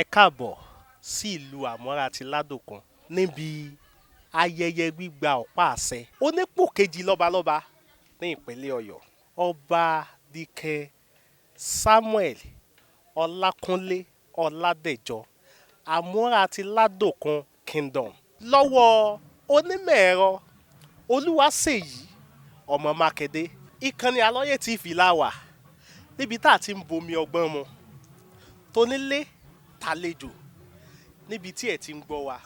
Ẹ káàbọ̀ sí ìlú Àmọ́ra ti Ládòkun níbi ayẹyẹ gbígba ọ̀pá àṣẹ onípò kejì lọ́balọ́ba ní ìpínlẹ̀ Ọ̀yọ́, Ọba Dikin Samuel Ọlákúnlé Ọládẹ̀jọ, Àmọ́ra ti Ládòkun Kingdom, lọ́wọ́ onímọ̀ ẹ̀rọ Olúwaṣèyí ọmọ Mákindé. Ìkànnì Alọ́yè TV la wà níbi tá a ti ń bomi ọgbọ́n mu tónílé tàlejò, níbi tí ẹ ti ń gbọ́ wa.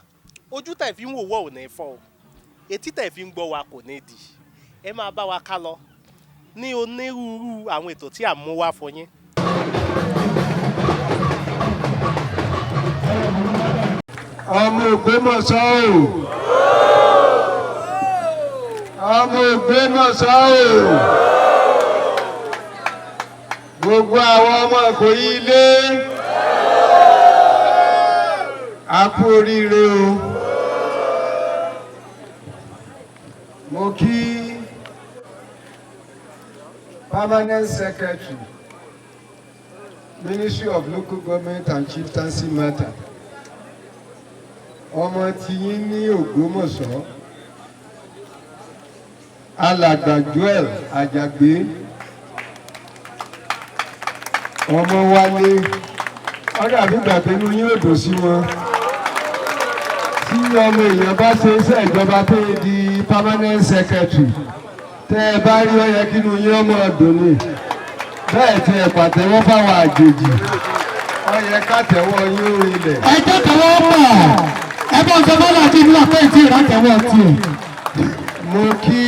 Ojú tẹ̀ fi ń wò wọ́ ò ní fọ́ o, etí tẹ̀ fi ń gbọ́ wa kò ní di. Ẹ máa bá wa ká lọ ní onírúurú àwọn ètò tí à ń mú wá fún yín. Ọmọ Ògbómọ̀ṣọ́ o, ọmọ Ògbómọ̀ṣọ́ o, gbogbo àwọn ọmọ Ìkòyí ilé, a kú oríire o. Mo kí Permanent Secretary, Ministry of Local Government and Chieftaincy Matter, ọmọ tiyín ní Ògbómọ̀ṣọ́, Alàgbà Joel Àjàgbé ọmọ wálé. Ọdọ àbígbà pé inú yín ò dùn sí wọn. Tí ọmọ èèyàn bá ṣe iṣẹ́ ìjọba tó di permanent secretary, tẹ́ ẹ bá rí, ó yẹ kí inú yín ọmọ dùn ní. Bẹ́ẹ̀ tí ẹ pàtẹ́wọ́ fáwọn àjèjì, ó yẹ ká tẹ́wọ́ yín ó rinlẹ̀. Ẹ jẹ́ tẹ̀wọ́ pọ̀. Ẹ bá ń sọ bọ́lá àti ìlú àpẹ́ ìtì ìrátẹ̀wọ́ tiẹ̀. Mo kí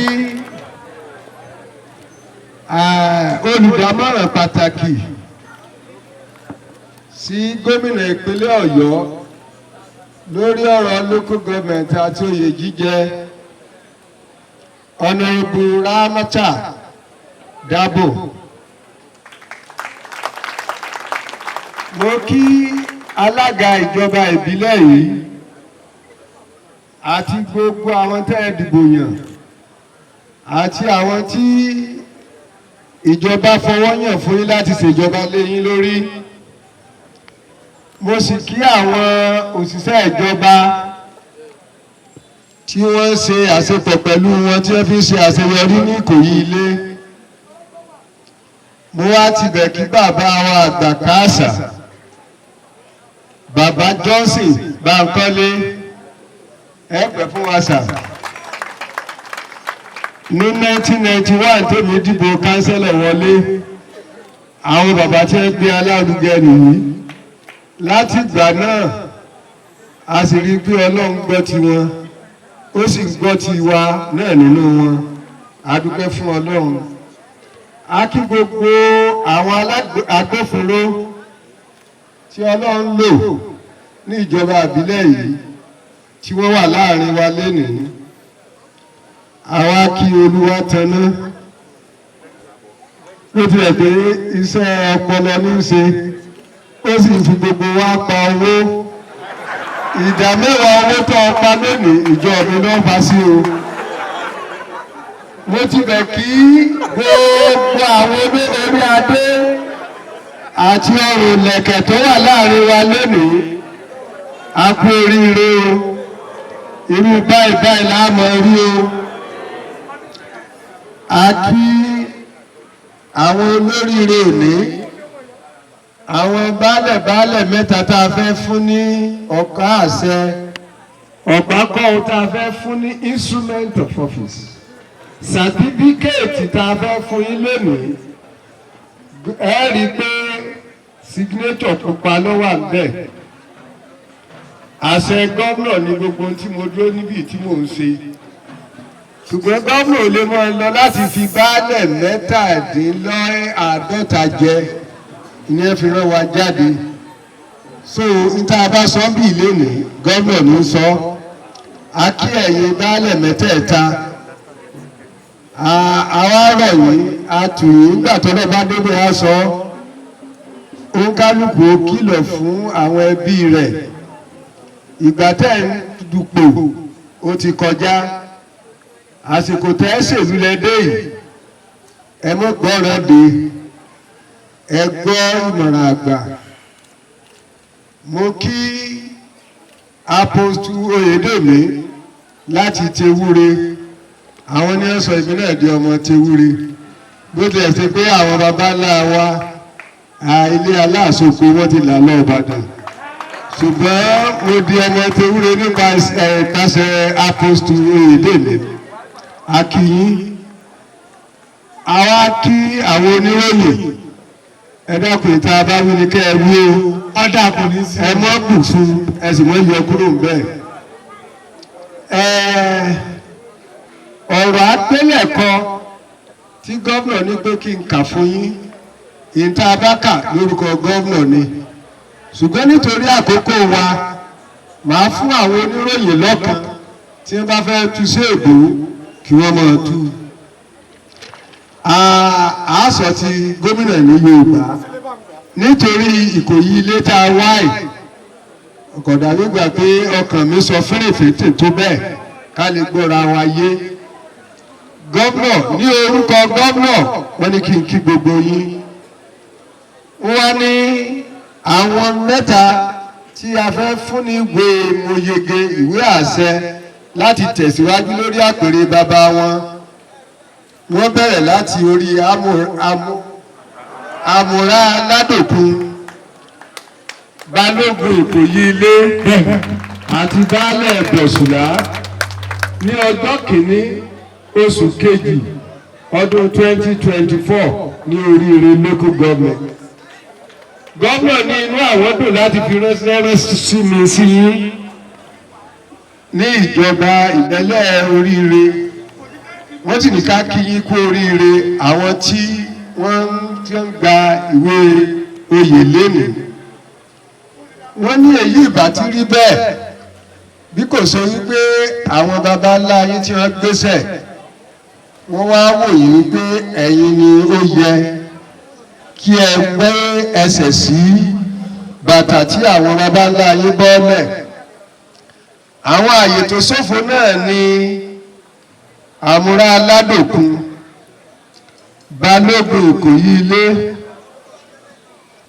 olùdámọ̀ràn pàtàkì sí gómìnà ìpínlẹ̀ Ọ̀yọ́ lórí ọ̀rọ̀ local government àti oyè jíjẹ, Honourable Ramata Dabo. Mo kí alága ìjọba ìbílẹ̀ yìí àti gbogbo àwọn tẹ́ ẹ dìbò yàn àti àwọn tí ìjọba fọwọ́ yàn fún yín láti ṣèjọba lé yín lórí. Mo sì kí àwọn òṣìṣẹ́ ìjọba tí wọ́n ń ṣe àṣepọ̀ pẹ̀lú wọn tí wọ́n fi ń ṣe àṣeyọrí ní Ìkòyí ilé. Mo wá tibẹ̀ kí bàbá wa àgbà káàsà, Bàbá Johnson Bankole, ẹ pẹ́ fún wa sà. Ní 1991 tèmi dìbò kánsẹ́lọ̀ wọlé, àwọn bàbá tí wọ́n gbé alárugẹ nìyí. Láti ìgbà náà, a sì rí i pé Ọlọ́run gbọ́ tiwọn, ó sì gbọ́ tiwa náà nínú wọn. A dúpẹ́ fún Ọlọ́run. A kí gbogbo àwọn agbófinró tí Ọlọ́run lò ní ìjọba ìbílẹ̀ yìí tí wọ́n wà láàrin wa lénìí. Àwa kí Olúwa taná ló tilẹ̀ pé iṣẹ́ ọpọlọ ní í ṣe, ó sì fi gbogbo wa pa owó. Ìdá mẹ́wàá owó tó o pa lónìí, ìjọ mi ló fa sí o. Mo ti bẹ̀ kí gbogbo àwọn olórí adé àti ọrùn lẹ̀kẹ̀ tó wà láàrin wa lónìí. A kú oríire o. Irú báyìí báyìí la mọ̀ rí o. A kí àwọn olóríire òní, àwọn baálẹ̀ baálẹ̀ mẹ́ta tá a fẹ́ fún ní ọ̀pá àṣẹ, ọ̀pá kọ́ tá a fẹ́ fún ní instrument of office, certificate tá a fẹ́ fún yín lónìí. Ẹ rí i pé signature pupa ló wà níbẹ̀. Àṣẹ gómìnà ní gbogbo ohun tí mo dúró níbí tí mò ń ṣe, ṣùgbọ́n gómìnà ò lè máa lọ láti fi baálẹ̀ 47 jẹ. Ìyẹn fi rán wa jáde. So níta bá sọ bí lénìí, gómìnà ló ń sọ. A kí ẹ̀yin baálẹ̀ mẹ́tẹ̀ẹ̀ta. Àwa rọ̀ yín, a tù yín. Nígbà tó náà bá débẹ̀, á sọ òǹkálùkù ó kìlọ̀ fún àwọn ẹbí rẹ̀. Ìgbà tẹ́ ń dupò ó ti kọjá. Àsìkò tẹ́ ẹ ṣèlú lẹ dé yìí. Ẹ mọ́ gbọ́ràn dé, ẹ gbọ́ ìmọ̀ràn àgbà. Mo kí Apostle Oyèdèmí láti Tewúre. Àwọn ní ọ̀sọ̀ ìbílẹ̀ di ọmọ Tewúre, bó tilẹ̀ ṣe pé àwọn baba ńlá wa ilé aláàsoko wọ́n ti là lọ Ìbàdàn, ṣùgbọ́n mo di ọmọ Tewúre nípa ìpasẹ̀ Apostle Oyèdèmí. A kí yín. Àwa kí àwọn oníròyìn. Ẹ dákun, ìta bá wí ni kẹ́ ẹ wí o. Ọ̀dà kò ní sí. Ẹ mọ́ bù fún, ẹ sì mọ́ yọ kúrò ńbẹ̀. Ọ̀rọ̀ àpilẹ̀kọ tí gómìnà ní pé kí n kà fún yín, ìta bá kà lórúkọ gómìnà ni, ṣùgbọ́n nítorí àkókò wa, màá fún àwọn oníròyìn lọ́kàn tí wọ́n bá fẹ́ tú sí èbó kí wọ́n máa tú. A sọ ti gómìnà ní Yorùbá nítorí Ìkòyí ilé tá a wáì ọ̀kọ̀dà gbígbà pé ọkàn mi sọ fèrèfètè tó bẹ́ẹ̀ ká lè gbọ́ra wa yé. Gómìnà, ní orúkọ gómìnà, wọ́n ní kí n kí gbogbo yín. Wọ́n ní àwọn mẹ́ta tí a fẹ́ fún ní ìwé mọyege, ìwé àṣẹ láti tẹ̀síwájú lórí àpèrè bàbá wọn, wọ́n bẹ̀rẹ̀ láti orí Àmúra Ládòkun, Balógun Ìkòyí ilé àti Baálẹ̀ Bọ̀sùlá, ní ọjọ́ 1 oṣù kejì ọdún 2024 ní Oríire Local Government. Gómìnà ní inú àwọn dùn láti fi ránṣẹ́ sí mi sí yín ní ìjọba ìbílẹ̀ Oríire. Wọ́n sì ní ká kí yín kú oríire, àwọn tí wọ́n ti ń gba ìwé oyè lénìí. Wọ́n ní èyí ìbá ti rí bẹ́ẹ̀ bí kò sọ wípé àwọn baba ńlá yín tí wọ́n gbéṣẹ̀, wọ́n wá wò yín wípé ẹ̀yin ni ó yẹ kí ẹ gbé ẹsẹ̀ sí bàtà tí àwọn baba ńlá yín bọ́lẹ̀. Àwọn àyè tó ṣòfò náà ni Àmúra Aládòkun, Balógun Ìkòyí ilé,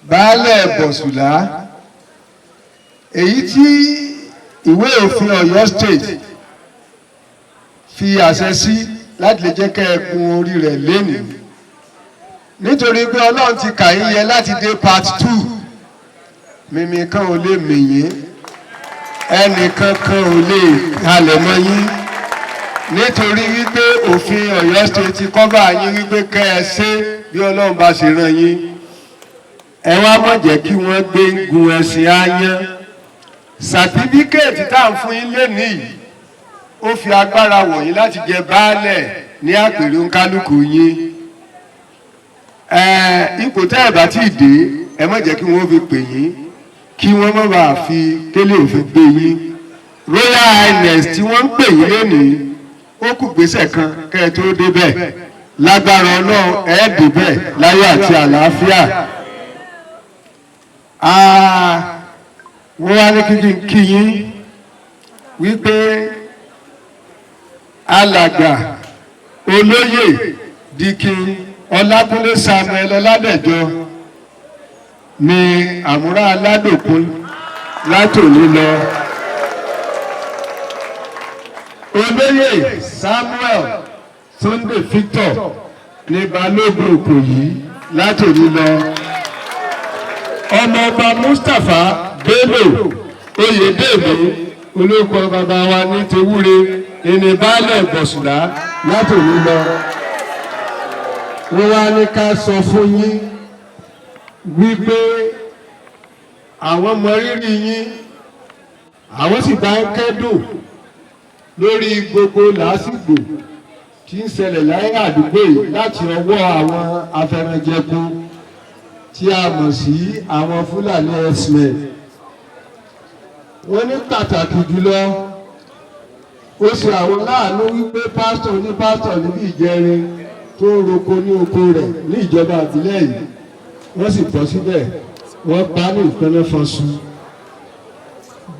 Baálẹ̀ Bọ̀sùlá, èyí tí ìwé òfin Ọ̀yọ́ State fi àṣẹ sí láti lè jẹ́ kẹ́ ẹ gun orí rẹ̀ lénìí, nítorí pé Ọlọ́run ti kà yín yẹ láti dé part two. Mímí kan ò lè mì yín, ẹnìkan kan ò lè halẹ̀ mọ́ yín, nítorí wípé òfin Ọ̀yọ́ State ti cover yín wípé kẹ́ ẹ ṣe bí Ọlọ́run bá ṣe rán yín. Ẹ wá má jẹ́ kí wọ́n gbé gun ẹṣin áyán. Certificate tá à ń fún yín lénìí yìí, ó fi agbára wọ̀nyí láti jẹ baálẹ̀ ní àpèrè nkálukú yín. Ipò tẹ́ ẹ̀ bá tí ì dé, ẹ má jẹ́ kí wọ́n fi pè yín, kí wọ́n má bàa fi kélé òfin gbé yín. Royal Highness tí wọ́n ń pè yín lónìí, ó kù gbèsè kan kẹ́ ẹ tó débẹ̀. Lágbára Ọlọ́run, ẹ débẹ̀ láyọ̀ àti àlàáfíà. Wọ́n wá ní kí n kí yín wípé Alàgbà Olóyè Dikin Ọlákúnlé Samuel Ọládẹ̀jọ ní Àmúra Aládòkun látòní lọ. Olóyè Samuel Sunday Victor ní Balógun Ìkòyí látòní lọ. Ọmọọba Mustapha Bello Oyèdèmí, olóko bàbá wa ní Tewúre, ìní Baálẹ̀ Bọ̀sùlá látòní lọ. Wọ́n wá ní ká sọ fún yín wípé àwọn mọ rírì yín, àwọn sì bá ń kẹ́dùn lórí gbogbo làásìgbò tí ń ṣẹlẹ̀ láyé àdúgbò yìí láti ọwọ́ àwọn afẹranjẹko tí a mọ̀ sí àwọn Fúlàní herdsmen. Wọ́n ní pàtàkì jùlọ, ó ṣe àwọn láàánú wípé pásítọ̀ ní pásítọ̀ níbi ìjẹrin tó ń roko ní oko rẹ̀ ní ìjọba ìbílẹ̀ yìí, wọ́n sì bọ́ síbẹ̀, wọ́n pa ní ìpínlẹ̀ fọ́nṣu.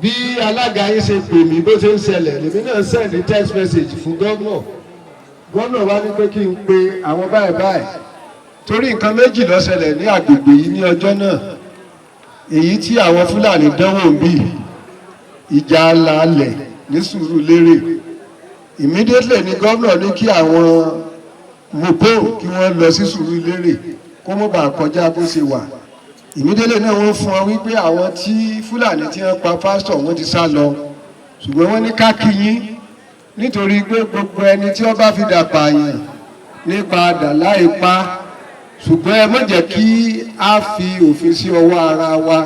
Bí alága yín ṣe pè mí bó ṣe ń ṣẹlẹ̀, lèmi náà send text message fún gómìnà. Gómìnà wá ní pé kí n pe àwọn báyìí báyìí, torí nǹkan méjì ló ṣẹlẹ̀ ní àgbègbè yìí ní ọjọ́ náà. Èyí tí àwọn Fúlàní dánwò ń bì, ìjà alálẹ̀ ní Sùúrùlérè, immediately ni gómìnà ní kí àwọn mopo kí wọ́n lọ sí Sùúrùlérè kó mọ́ bàa kọjá bó ṣe wà. Immediately náà wọ́n fún wọn wípé àwọn tí Fúlàní tí wọ́n pa pásítọ̀, wọ́n ti sá lọ, ṣùgbọ́n wọ́n ní ká kí yín nítorí pé gbogbo ẹni tí wọ́n bá fi dà pààyàn nípa dàlá ipá, ṣùgbọ́n ẹ má jẹ́ kí a fi òfin sí ọwọ́ ara wa.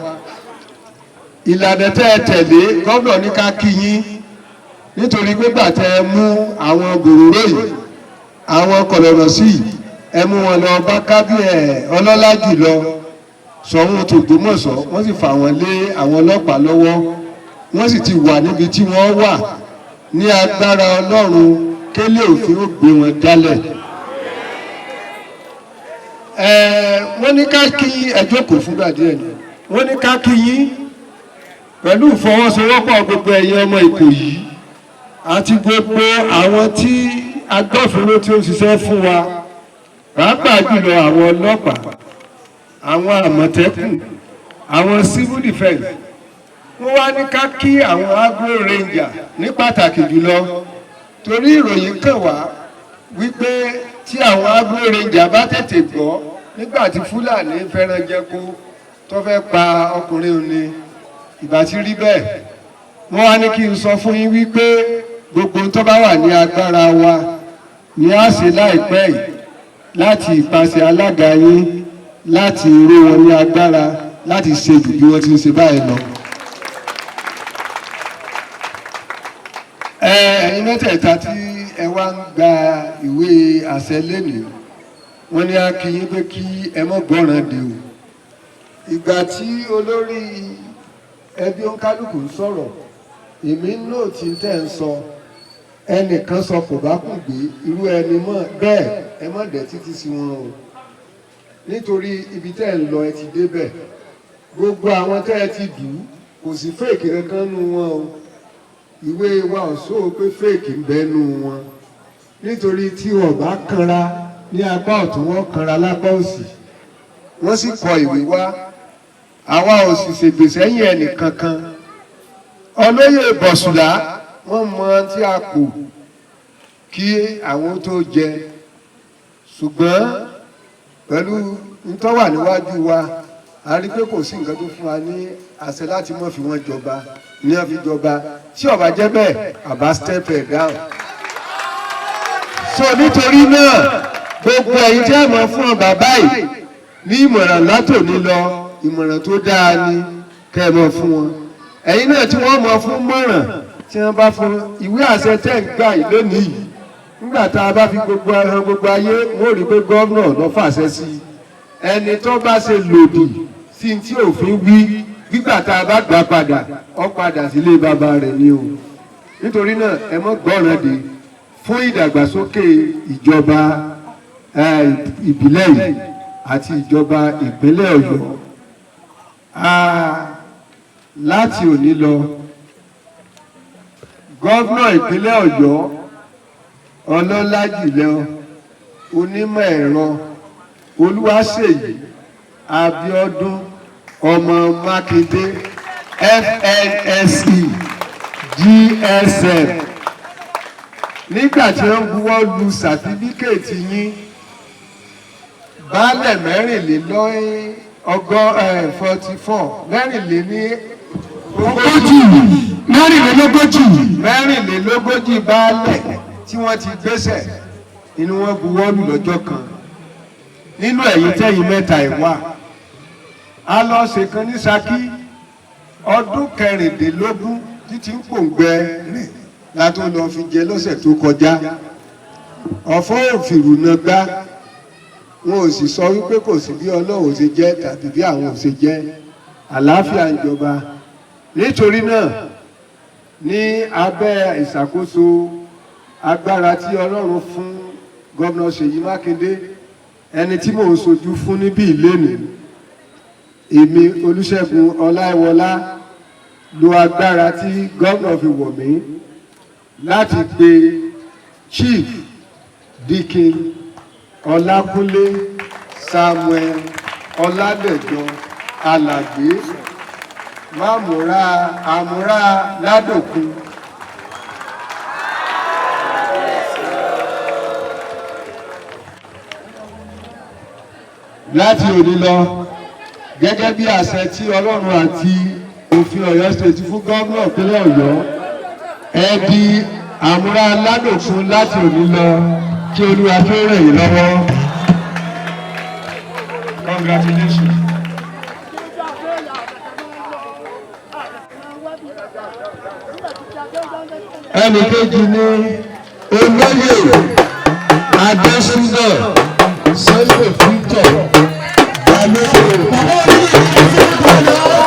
Ìlànà tẹ́ ẹ tẹ̀lé, gómìnà ní ká kí yín nítorí pé gbà tẹ́ ẹ mú àwọn gòròró yìí, àwọn kọ̀lọ̀rọ̀ sí yìí, ẹ mú wọn lọ bá kábíẹ̀ ọlọ́lá jùlọ Ṣọ̀ún tÒgbómọ̀ṣọ́, wọ́n sì fà wọ́n lé àwọn ọlọ́pàá lọ́wọ́, wọ́n sì ti wà níbi tí wọ́n wà. Ní agbára Ọlọ́run, kélé òfin ó gbé wọn dálẹ̀. Ẹ wọ́n ní ká kí ẹ jókòó fúngbà díẹ̀ ni. Wọ́n ní ká kí yín pẹ̀lú ìfọwọ́sowọ́pọ̀ gbogbo ẹ̀yin ọmọ Ìkòyí àti gbogbo àwọn tí agbófinró tí ó ń ṣiṣẹ́ fún wa, pàápàá jùlọ àwọn ọlọ́pàá, àwọn Àmọ̀tẹ́kùn, àwọn civil defence. Wọ́n wá ní ká kí àwọn agro ranger ní pàtàkì jùlọ, torí ìròyìn kàn wá wípé tí àwọn agro ranger bá tètè gbọ́ nígbà tí Fúlàní fẹ́ràn jẹko tó fẹ́ pa ọkùnrin òní, ìbá ti rí bẹ́ẹ̀. Wọ́n wá ní kí n sọ fún yín wípé gbogbo tó bá wà ní agbára wa ní a ṣe láìpẹ́ yìí láti ìpàṣẹ alága yín láti ró wọn ní agbára láti ṣe jù bí wọ́n ti ń ṣe báyìí lọ. Ẹ ẹ̀yin mẹ́tẹ̀ẹ̀ta tí ẹ wá ń gba ìwé àṣẹ lénìí, wọ́n ní a kí yín pé kí ẹ mọ́ gbọ́ràn dé o. Ìgbà tí olórí ẹbí òǹkálùkù ń sọ̀rọ̀, èmi náà ti tẹ̀ ń sọ, ẹnìkan sọ kò bá kùn gbé irú ẹni mọ́ bẹ́ẹ̀, ẹ má dẹ̀ títí sí wọn o, nítorí ibi tẹ́ ń lọ ẹ ti débẹ̀. Gbogbo àwọn tẹ́ ẹ ti dù ú, kò sí fake kankan nú wọn o. Ìwé wa ò sóò pé fake ń bẹ nú wọn, nítorí tí wọn bá kanra ní apá ọ̀tún, wọn kanra lápá òsì. Wọ́n sì kọ ìwé wá, àwa ò sì ṣègbè sẹ́yìn ẹnì kankan. Olóyè Bọ̀sùlá, wọ́n mọ tí a kò kí àwọn tó jẹ, ṣùgbọ́n pẹ̀lú ntọ́wà níwájú wa, a rí pé kò sí nǹkan tó fún wa ní àṣẹ láti mọ̀ fi wọ́n jọba ní wọ́n fi jọba. Tí ó bá jẹ́ bẹ́ẹ̀, àbá step it down. So nítorí náà, gbogbo ẹ̀yin tí a mọ̀ fún ọ bàbá yìí ní ìmọ̀ràn látòní lọ, ìmọ̀ràn tó dáa ni kẹ́ ẹ mọ̀ fún wọn. Ẹ̀yin náà tí wọ́n mọ̀ fún mọ̀ràn, tí wọ́n bá fún ìwé àṣẹ tẹ́ ń gbà yìí lónìí yìí, nígbà tá a bá fi gbogbo ẹran gbogbo ayé, wọ́n rí i pé gómìnà ló fàṣẹ sí i. Ẹni tó bá ṣe lòdì sí tí òfin wí, gbígbà tá a bá gbà padà, ó padà sílé bàbá rẹ̀ ni o. Nítorí náà, ẹ mọ́ gbọ́ràn dé fún ìdàgbàsókè ìjọba ìbílẹ̀ yìí àti ìjọba ìpínlẹ̀ Ọ̀yọ́. Láti òní lọ, gómìnà ìpínlẹ̀ Ọ̀yọ́, ọlọ́lá jùlọ onímọ̀ ẹ̀rọ Olúwaṣèyí Abíọ́dún ọmọ Mákindé, FNSE, GSM, nígbà tí wọ́n buwọ́ lu certificate yín, baálẹ̀ mẹ́rìnlélọ́gọ́, 44, mẹ́rìnléní ogójì, 44. 44 baálẹ̀ tí wọ́n ti gbéṣẹ̀ inú wọn buwọ́ lù lọ́jọ́ kan. Nínú ẹ̀yìn tẹ́yìn mẹ́ta ẹ̀ wà, a lọ ṣèkan ní Ṣakí, ọdún 16 títí ń pòǹgbẹ rẹ̀ látó lọ fi jẹ lọ́sẹ̀ tó kọjá. Ọ̀fọ̀ òfìrùnà gbá wọn ò sì sọ wípé kò sí bí Ọlọ́run ṣe jẹ́ tàbí bí àwọn ò ṣe jẹ́, àlàáfíà ń jọba. Nítorí náà, ní abẹ́ ìṣàkóso agbára tí Ọlọ́run fún gómìnà Ṣèyí Mákindé, ẹni tí mò ń sojú fún níbí ìlénìí, èmi Olúṣẹ́gun Ọláìwọlá lo agbára tí gómìnà fi wọ̀ mí láti pe Chief Dikin Ọlákúnlé Samuel Ọládẹ̀jọ Alàgbé. Mámúra Àmúra Ládòkun. Láti òní lọ, gẹ́gẹ́ bí àṣẹ tí Ọlọ́run àti òfin Ọ̀yọ́ State fún gómìnà ìpínlẹ̀ Ọ̀yọ́, ẹ di Àmúra Ládòkun láti òní lọ, kí Olúwa tó ràn yín lọ́wọ́. Congratulations. Ẹnì kejì ni olóyè Adésínà Sunday Victor Balógun. Bàbá oníyè ẹsẹ̀ tó lọ.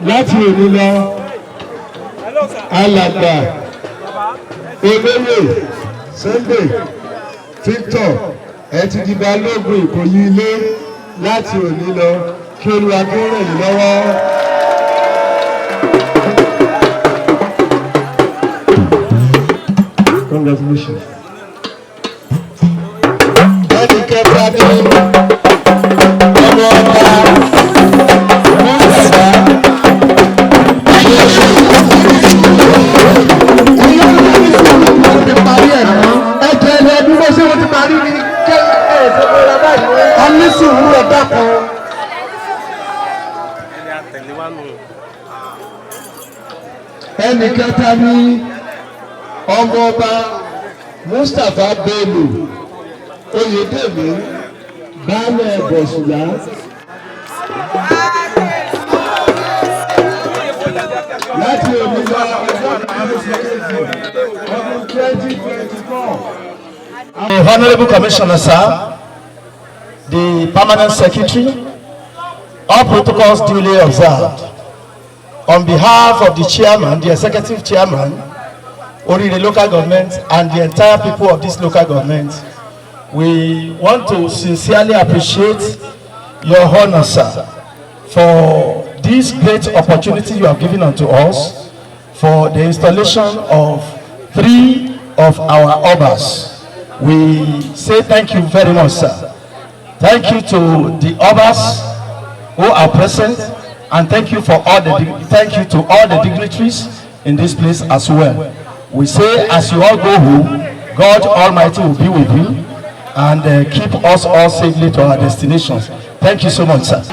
Láti òní lọ, alàgbà olóyè Sunday Victor, ẹ ti di balógun Ìkòyí Ilé láti òní lọ, kí Olúwa kó ràn yín lọ́wọ́. Congratulations. Ẹnì kẹta ní ọmọ ọba Mustapha. Wọ́n ti parí ẹ̀ náà. Ẹ jẹ́ ẹni ẹdún bó ṣé wọ́n ti parí ni kẹ́ ẹ̀ ṣe kó ra báyìí. A ní sùúrù, ẹ dákun. Ẹni àtẹ̀lé wa nù. Ẹnì kẹta ní ọmọ ọba Mustapha Bello Oyèdèmí, baálẹ̀ Bọ̀sùlá. Láti òní lọ, ọjọ́ 1 oṣù 2 ọdún 2024. The Honorable Commissioner, sir, the Permanent Secretary, all protocols duly observed. On behalf of the chairman, the executive chairman, Orire Local Government, and the entire people of this local government, we want to sincerely appreciate your honor, sir, for this great opportunity you have given unto us for the installation of three of our obas. We say thank you very much, sir. Thank you to the obas who are present, and thank you to all the dignitaries in this place as well. We say, as you all go home, God Almighty will be with you and keep us all safely to our destinations. Thank you so much, sir.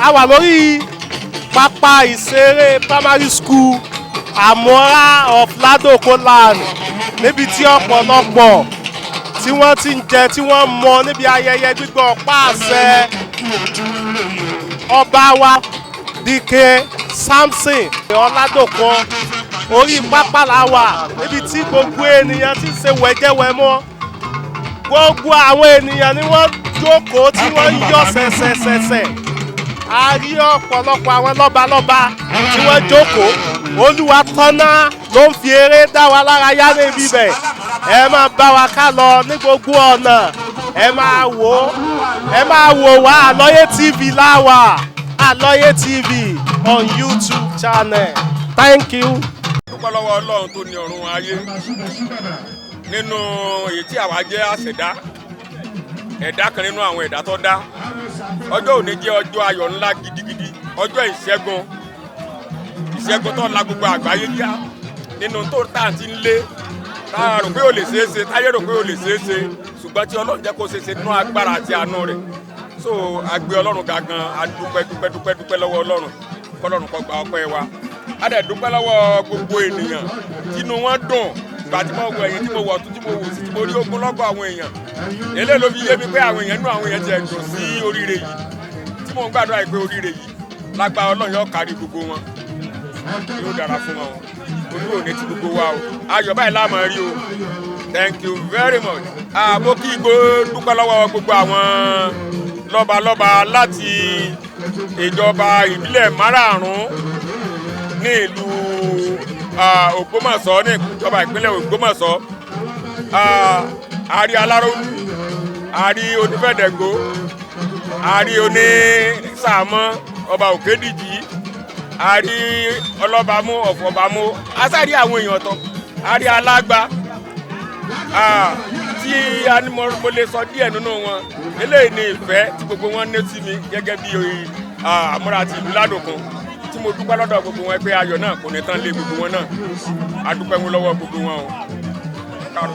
A wà lórí pápá ìṣeré primary school Àmọ́ra of Ladoko land, níbi tí ọ̀pọ̀lọpọ̀ tí wọ́n ti ń jẹ, tí wọ́n mọ níbi ayẹyẹ gbígbọ́ ọ̀pá àṣẹ ọba wa, Deacon Samson Ọládòkun. Orí pápá la wà, níbi tí gbogbo ènìyàn ti ń ṣe wẹ̀jẹ̀wẹ̀mọ́. Gbogbo àwọn ènìyàn ni wọ́n jókòó, tí wọ́n ń yọ̀ sẹ̀sẹ̀sẹ̀sẹ̀. A rí ọ̀pọ̀lọpọ̀ àwọn lọ́balọ́ba tí wọ́n jókòó. Olúwatọ́nà ló ń fi eré dá wa lára yá níbi bẹ̀. Ẹ máa bá wa ká lọ ní gbogbo ọ̀nà. Ẹ máa wò ó, ẹ máa wò wá. Àlọ́yé TV láwà, Àlọ́yé TV on YouTube channel. Thank you. Dúpẹ́ lọ́wọ́ Ọlọ́run tó ní ọ̀run ayé, nínú èyí tí àwa jẹ́ àṣẹ̀dá ẹ̀dá kan nínú àwọn ẹ̀dá tó dá. Ọjọ́ òní jẹ́ ọjọ́ ayọ̀ ńlá gidigidi, ọjọ́ ìṣẹ́gun, ìṣẹ́gun tó la gbogbo àgbáyé já nínú tó tá à ń ti ń lé, tá a rò pé ó lè ṣeé ṣe, táyé rò pé ó lè ṣeé ṣe, ṣùgbọ́n tí Ọlọ́run jẹ́ kó ṣeé ṣe nínú agbára àti àánú rẹ̀. So a gbé Ọlọ́run ga gan. A dúpẹ́, dúpẹ́, dúpẹ́, dúpẹ́ lọ́wọ́ Ọlọ́run. Kọ́lọ́run kó gba ọpẹ́ wa. A dẹ̀ dúpẹ́ lọ́wọ́ gbogbo ènìyàn tínú wọn dùn. Ìgbà tí mo wọ ẹ̀yìn, tí mo wọ̀ tún, tí mo wò sí, tí mo rí ogunlọ́gọ̀ àwọn èèyàn, eléyìí ló fi yé mi pé àwọn èèyàn, inú àwọn èèyàn ti ẹ̀ dùn sí oríire yìí, tí mo ń gbàdúrà yìí pé oríire yìí, lágbára Ọlọ́run, yóò kárí gbogbo wọn, yóò dára fún wọn o. Ojú òní ti gbogbo wa o. Ayọ̀ báyìí la máa rí o. Thank you very much. Àmọ́ kí igbó dúpẹ́ lọ́wọ́ gbogbo àwọn lọ́balọ́ba láti ìjọba ìbílẹ̀ márààrún ní ìlú Ògbómọ̀ṣọ́, ní ìjọba ìpínlẹ̀ Ògbómọ̀ṣọ́. A rí Aláròlú, a rí Onífẹ̀dẹ̀gbó, a rí Onísàmọ́, ọba Òkèdìjì, a rí Ọlọ́bàmú ọ̀fọ̀bàmú, a sáré àwọn èèyàn tán, a rí Alágbá tí a ní. Mo lè sọ díẹ̀ nínú wọn. Eléyìí ni ìfẹ́ tí gbogbo wọn ní sí mi gẹ́gẹ́ bí àmúra ti ìlú Ládòkun, tí mo dúpẹ́ lọ́dọ̀ gbogbo wọn pé ayọ̀ náà kò ní tán lé gbogbo wọn náà. A dúpẹ́ wọn lọ́wọ́ gbogbo wọn o. Káàró.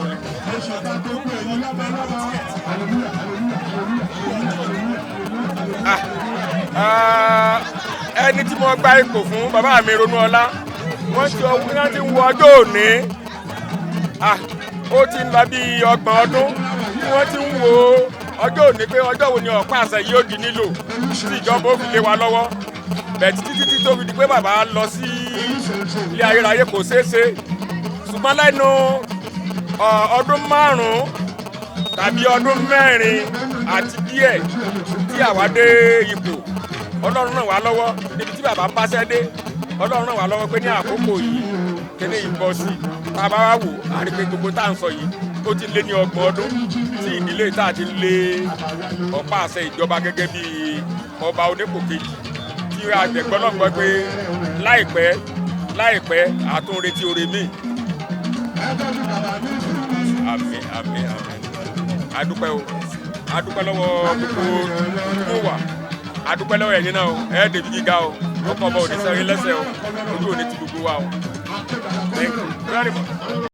Ẹni tí mo gba ipò fún, bàbá mi Ronú Ọlá, wọ́n ti ń wo ọjọ́ òní. Ó ti ń lọ bí 30 ọdún tí wọ́n ti ń wo ọjọ́ òní pé ọjọ́ wo ni ọ̀pá àṣẹ yìí ó di nílò tí ìjọba ó fi lé wa lọ́wọ́ bẹ́ẹ̀, títí títí tó fi di pé bàbá lọ sí ilé ayérayé, kò ṣeé ṣe. Ṣùgbọ́n lẹ́nu ọdún 5 tàbí ọdún 4 àti díẹ̀ tí àwa dé ipò, Ọlọ́run ràn wá lọ́wọ́ níbi tí bàbá ń báṣẹ́ dé. Ọlọ́run ràn wá lọ́wọ́ pé ní àkókò yìí kíní ìbọn sí. Tá a bá wá wò, á rí pé gbogbo tá à ń sọ yìí, ó ti lé ní 30 ọdún tí ìdílé tá a ti lé ọ̀pá àṣẹ ìjọba gẹ́gẹ́ bí ọba onípò kejì, tí àgbẹ̀gbọ́lọ́gbọ́ pé láìpẹ́ láìpẹ́ àtúnretí oore míì. Àmín, àmín, àmín. Adúpẹ́ o, adúpẹ́ lọ́wọ́ gbogbo tó wà, adúpẹ́ lọ́wọ́ ẹ̀yin náà o. Ẹ̀ débi gíga o. Ó kọ́ ọmọ òní sẹ́yìn lẹ́sẹ̀ o. Ojú òní ti gbogbo wa o. Thank you very much.